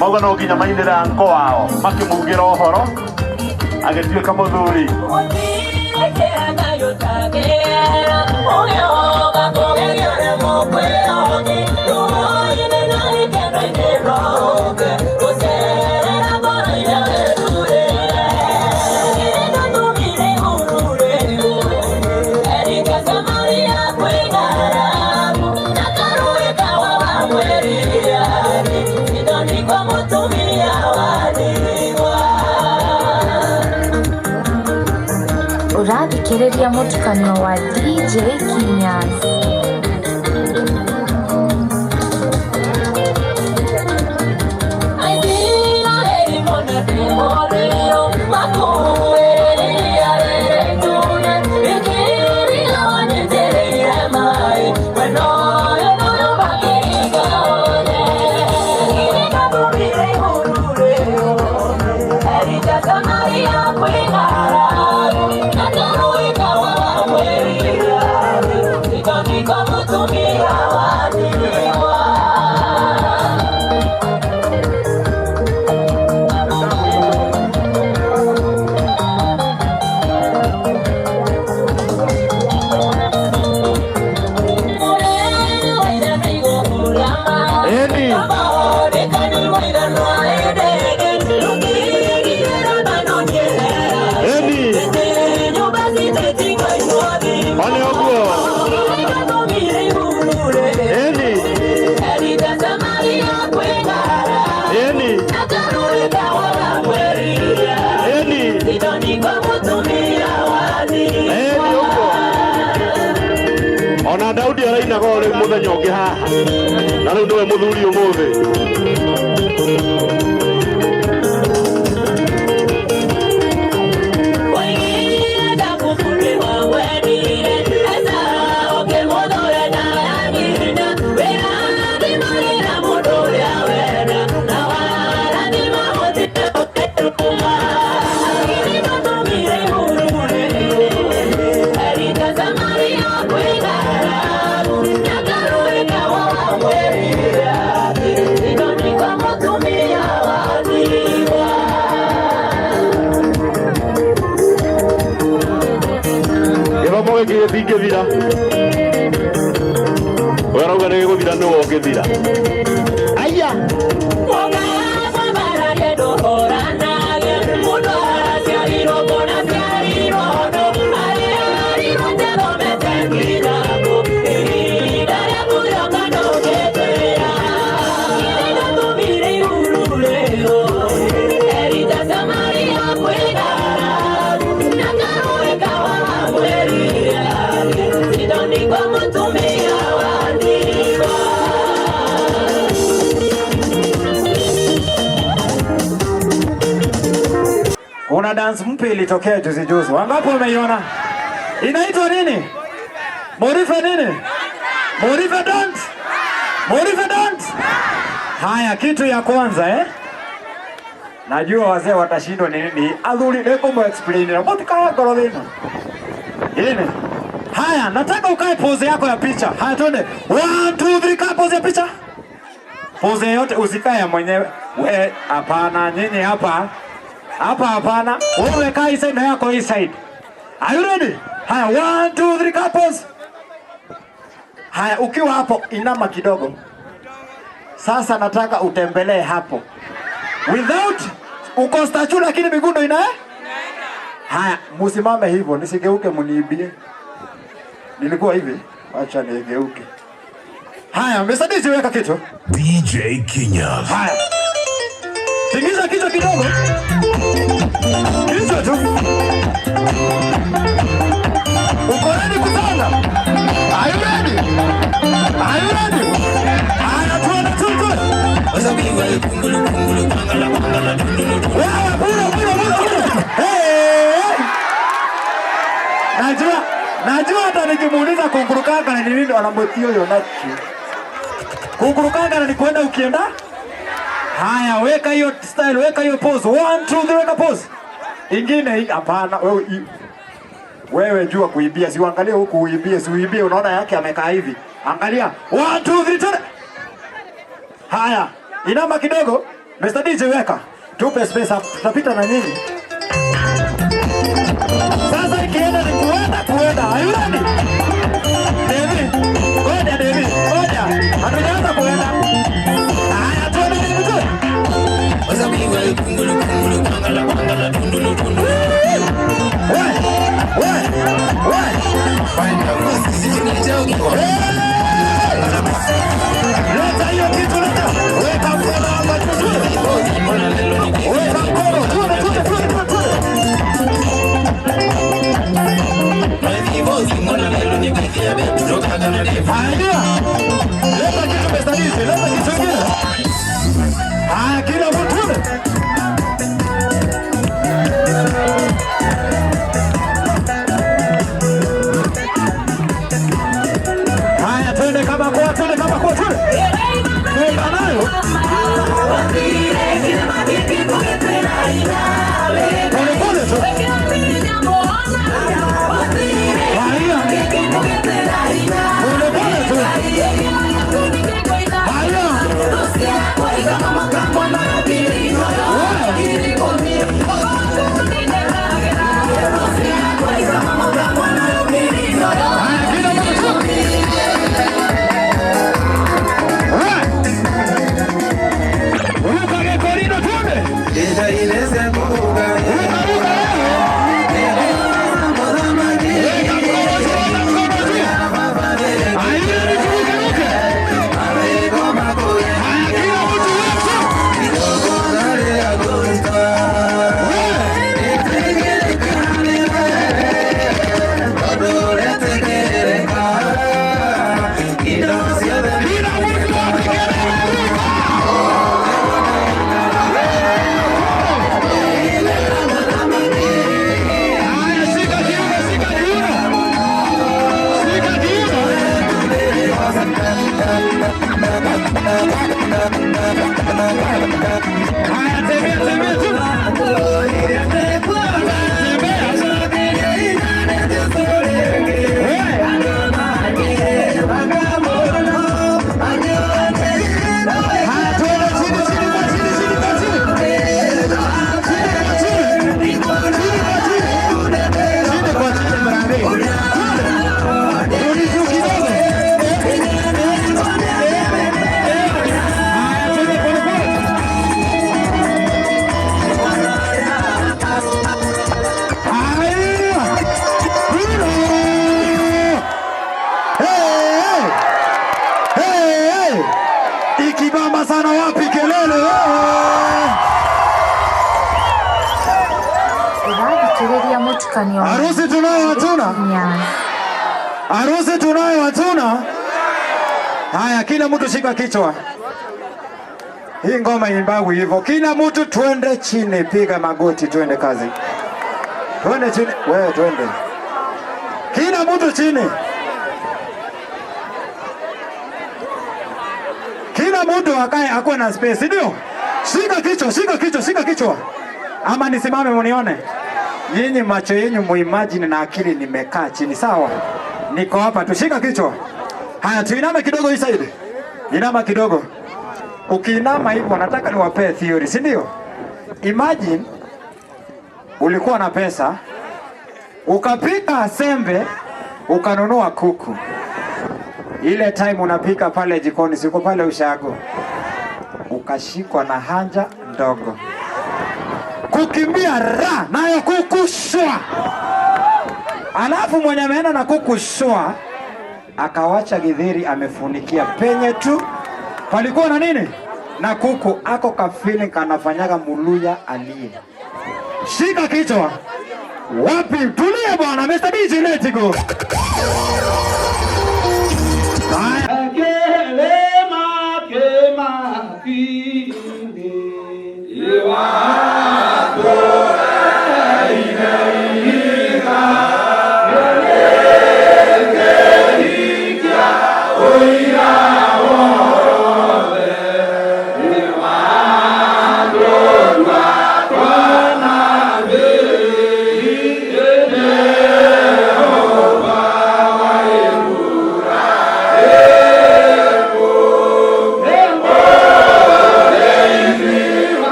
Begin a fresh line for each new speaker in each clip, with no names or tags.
Mauga no nginya mainĩre anko wao makĩmugĩra ũhoro agĩtuĩka mũthuri.
Ũrathikĩrĩria mũtukanio wa DJ Kinyas.
Eni. Eni. One ũguo. Eni. Eni. Eni. Eni ũguo. Ona Daudi arainaga o rĩu mũthenya ũngĩ haha na rĩu nĩwe mũthuri ũmũthĩ. Gĩthomo gĩkĩ gĩtingĩthira. Ũyũ arauga nĩ gĩgũthira nĩwe ũngĩthira. Aya.
Kuna dance mpya ilitokea juzi juzi. Wangapi wameiona? Inaitwa nini? Morifa nini? Morifa dance. Morifa dance. Haya, kitu ya kwanza eh? Najua wazee watashindwa ni nini. Athuri niko mu explain na mutikaya ngoro thina. Nini? Haya, nataka ukae pose yako ya picha. Haya, twende. 1 2 3, kaa pose ya picha. Pose yote usikae ya mwenyewe. We, hapana, nyinyi hapa. Hapa hapana. Wewe kaa hii side na yako hii side. Are you ready? Haya, 1 2 3, kaa pose. Haya, ukiwa hapo inama kidogo. Sasa nataka utembelee hapo. Without uko statue lakini miguu ndo ina eh? Haya, musimame hivyo, nisigeuke muniibie. Nilikuwa hivi, acha nigeuke. Haya, Mr. DJ weka kitu.
DJ Kinyas.
Haya. Tingiza kichwa kidogo. Kichwa tu. Uko ready kusonga? Are you ready? Are you ready? Haya, tuende tuende. Wewe, bure bure bure bure. Hey! Najua hata nikimuuliza kungurukanga ni nini anamwetio yonacho. Kungurukanga ni kwenda ukienda? Haya, weka hiyo style, weka hiyo pose. 1 2 3, weka pose. Ingine hapana, wewe wewe jua kuibia, si uangalie huku uibie, si uibie, unaona yake amekaa hivi. Angalia. 1 2 3, twende. Haya, inama kidogo. Mr. DJ weka. Tupe space hapo. Tutapita na nyinyi. Sasa ikienda ni kuenda kuenda. Are you ready? David. Ngoja David. Ngoja. Hatujaanza kuenda. Haya, twende David. We, we, we. Leta hiyo kitu, leta. Weka mkono hapa juu. Weka mkono. Twende, twende, twende, twende. Haya. Leta kitu, Mr. DJ, leta kitu kingine. Haya, kila mtu twende. Haya, twende kama kwa, twende kama kwa, twende. Twende nayo. Pole pole tu. Haya. Pole pole tu. Haya. Haya, kila mtu tu. Wewe. Ruka gekorino, twende. Ruka, ruka, wewe. Weka mkono juu, weka mkono juu. Are you ready to ruka, ruka? Haya, kila mtu wetu. Wewe. Kila mtu apige ruka. Haya, shika kiuno, shika kiuno. Shika kiuno. Haya, tembea, tembea tu. Tembea. Wewe. Haya, twende chini, chini kwa chini, chini kwa chini. Chini kwa chini. Chini kwa chini. Chini kwa chini, brother. Twende. Rudi juu kidogo. Haya, twende pole pole. Haya. Hilo. Hey, hey. Hey, hey. Ikibamba sana wapi kelele wewe?
Ũrathikĩrĩria mũtukanio wa
Harusi tunayo hatuna?
Kinyas.
Harusi tunayo hatuna? Haya, kila mtu shika kichwa. Hii ngoma imbagwi hivyo. Kila mtu twende chini, piga magoti, twende kazi. Twende chini, wewe twende. Kila mtu chini. Kila mtu akae akuwe na space, ndio? Shika kichwa, shika kichwa, shika kichwa. Ama nisimame munione? Nyinyi macho yenu muimagine na akili nimekaa chini, sawa? Niko hapa tu, shika kichwa. Haya, tuiname kidogo hii side. Inama kidogo. Ukiinama hivyo, nataka niwapee theory, si ndio? Imagine ulikuwa na pesa, ukapika sembe, ukanunua kuku. Ile time unapika pale jikoni, siko pale ushago, ukashikwa na haja ndogo, kukimbia ra nayo kuku shwa. Alafu mwenye ameenda na kuku shwa akawacha githeri amefunikia penye tu palikuwa na nini na kuku ako ka feeling kanafanyaga muluya aliye. Shika kichwa wapi? Tulie bwana, Mr. DJ, let go. Haya.
Kelema kema kinde.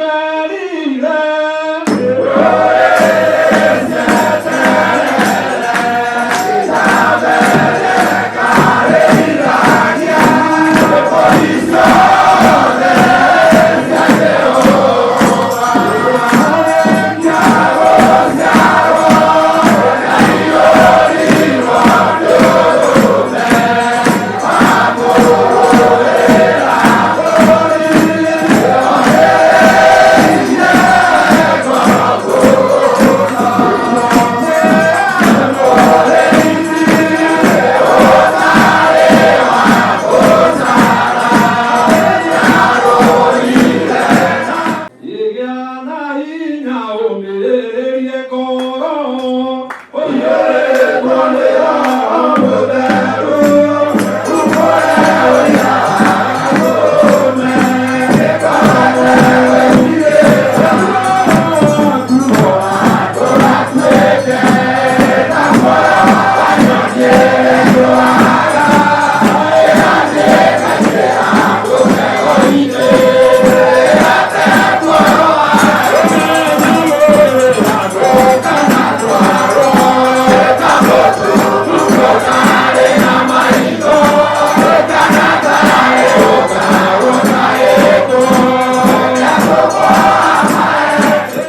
Morife.